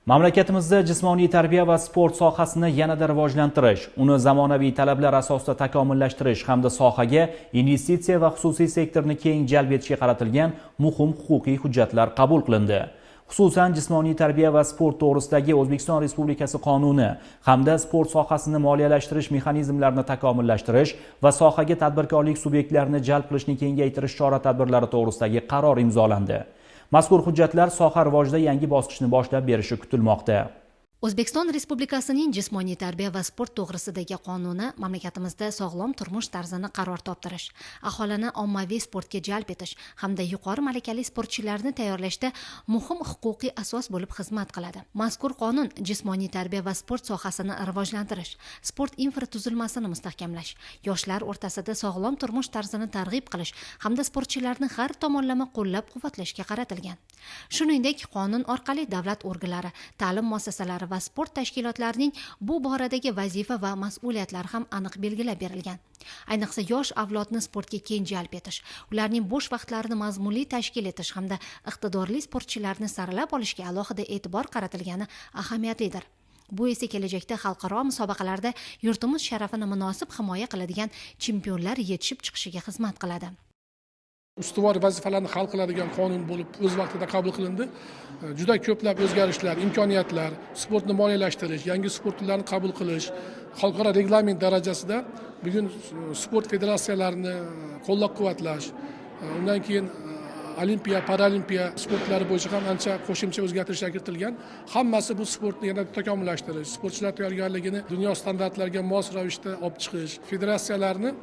Mamlakatimizda jismoniy tarbiya va sport sohasini yanada rivojlantirish, uni zamonaviy talablar asosida takomillashtirish hamda sohaga investitsiya va xususiy sektorni keng jalb etishga qaratilgan muhim huquqiy hujjatlar qabul qilindi. Xususan, jismoniy tarbiya va sport to'g'risidagi O'zbekiston Respublikasi qonuni hamda sport sohasini moliyalashtirish mexanizmlarini takomillashtirish va sohaga tadbirkorlik subyektlarini jalb qilishni kengaytirish chora-tadbirlari to'g'risidagi qaror imzolandi. Mazkur hujjatlar soha rivojida yangi bosqichni boshlab berishi kutilmoqda. O'zbekiston Respublikasining jismoniy tarbiya va sport to'g'risidagi qonuni mamlakatimizda sog'lom turmush tarzini qaror toptirish, aholini ommaviy sportga jalb etish hamda yuqori malakali sportchilarni tayyorlashda muhim huquqiy asos bo'lib xizmat qiladi. Mazkur qonun jismoniy tarbiya va sport sohasini rivojlantirish, sport infratuzilmasini mustahkamlash, yoshlar o'rtasida sog'lom turmush tarzini targ'ib qilish hamda sportchilarni har tomonlama qo'llab-quvvatlashga qaratilgan. Shuningdek, qonun orqali davlat organlari, ta'lim muassasalari va sport tashkilotlarining bu boradagi vazifa va mas'uliyatlari ham aniq belgilab berilgan. Ayniqsa, yosh avlodni sportga keng jalb etish, ularning bo'sh vaqtlarini mazmunli tashkil etish hamda iqtidorli sportchilarni saralab olishga alohida e'tibor qaratilgani ahamiyatlidir. Bu esa kelajakda xalqaro musobaqalarda yurtimiz sharafini munosib himoya qiladigan chempionlar yetishib chiqishiga xizmat qiladi. Ustuvor vazifalarni hal qiladigan qonun bo'lib o'z vaqtida qabul qilindi. Juda ko'plab o'zgarishlar, imkoniyatlar, sportni moliyalashtirish, yangi sport turlarini qabul qilish, xalqaro reglament darajasida bugun sport federatsiyalarini qo'llab-quvvatlash, undan keyin olimpiya, paralimpiya sportlari bo'yicha ham ancha qo'shimcha o'zgartirishlar kiritilgan. Hammasi bu sportni yanada takomillashtirish, sportchilar tayyorgarligini dunyo standartlariga mos ravishda olib chiqish, federatsiyalarni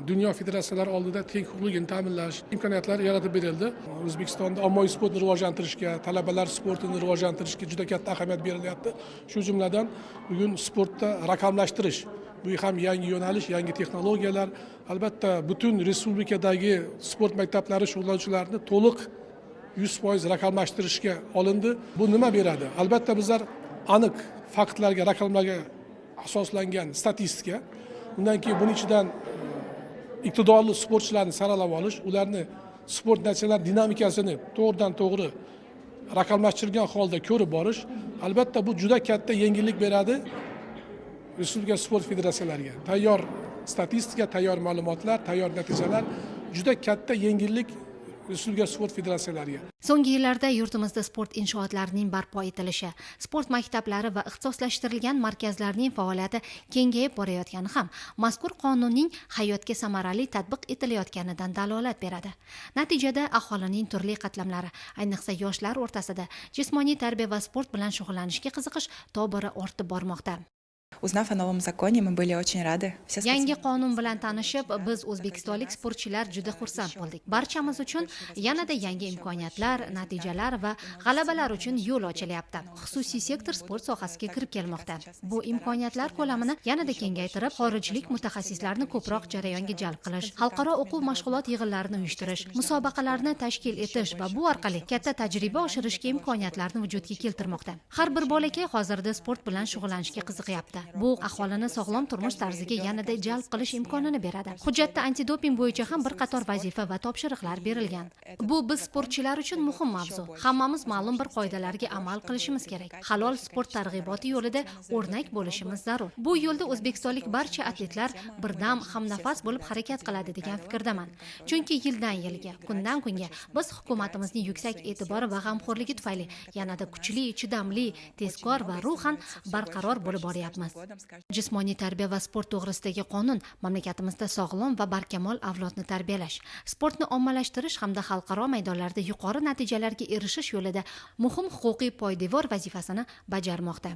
dunyo federatsiyalari oldida teng huquqligini ta'minlash imkoniyatlari yaratib berildi. O'zbekistonda ommaviy sportni rivojlantirishga, talabalar sportini rivojlantirishga juda katta ahamiyat berilyapti. Shu jumladan bugun sportda raqamlashtirish, bu ham yangi yo'nalish, yangi texnologiyalar. Albatta, butun respublikadagi sport maktablari shug'ullanuvchilarini to'liq 100% raqamlashtirishga olindi. Bu nima beradi? Albatta, bizlar aniq faktlarga, raqamlarga asoslangan statistika, undan keyin buning ichidan iqtidorli sportchilarni saralab olish, ularni sport natijalari dinamikasini to'g'ridan to'g'ri raqamlashtirilgan holda ko'rib borish, albatta bu juda katta yengillik beradi respublika sport federatsiyalariga. Tayyor statistika, tayyor ma'lumotlar, tayyor natijalar juda katta yengillik respublika sport federatsiyalariga. So'nggi yillarda yurtimizda sport inshootlarining barpo etilishi, sport maktablari va ixtisoslashtirilgan markazlarning faoliyati kengayib borayotgani ham mazkur qonunning hayotga samarali tatbiq etilayotganidan dalolat beradi. Natijada aholining turli qatlamlari, ayniqsa yoshlar o'rtasida jismoniy tarbiya va sport bilan shug'ullanishga qiziqish tobora ortib bormoqda. Узнав о новом законе, мы были очень рады. Yangi qonun bilan tanishib, biz o'zbekistonlik sportchilar juda xursand bo'ldik. Barchamiz uchun yanada yangi imkoniyatlar, natijalar va g'alabalar uchun yo'l ochilyapti. Xususiy sektor sport sohasiga kirib kelmoqda. Bu imkoniyatlar ko'lamini yanada kengaytirib, xorijlik mutaxassislarni ko'proq jarayonga jalb qilish, xalqaro o'quv mashg'ulot yig'inlarini uyushtirish, musobaqalarni tashkil etish va bu orqali katta tajriba oshirishga imkoniyatlarni vujudga keltirmoqda. Har bir bolakay hozirda sport bilan shug'ullanishga qiziqyapti. Bu aholini sog'lom turmush tarziga yanada jalb qilish imkonini beradi. Hujjatda antidoping bo'yicha ham bir qator vazifa va topshiriqlar berilgan. Bu biz sportchilar uchun muhim mavzu. Hammamiz ma'lum bir qoidalarga amal qilishimiz kerak. Halol sport targ'iboti yo'lida o'rnak bo'lishimiz zarur. Bu yo'lda o'zbekistonlik barcha atletlar birdam, hamnafas bo'lib harakat qiladi degan fikrdaman. Chunki yildan yilga, kundan kunga biz hukumatimizning yuksak e'tibori va g'amxo'rligi tufayli yanada kuchli, chidamli, tezkor va ruhan barqaror bo'lib boryapmiz. Jismoniy tarbiya va sport to'g'risidagi qonun mamlakatimizda sog'lom va barkamol avlodni tarbiyalash, sportni ommalashtirish hamda xalqaro maydonlarda yuqori natijalarga erishish yo'lida muhim huquqiy poydevor vazifasini bajarmoqda.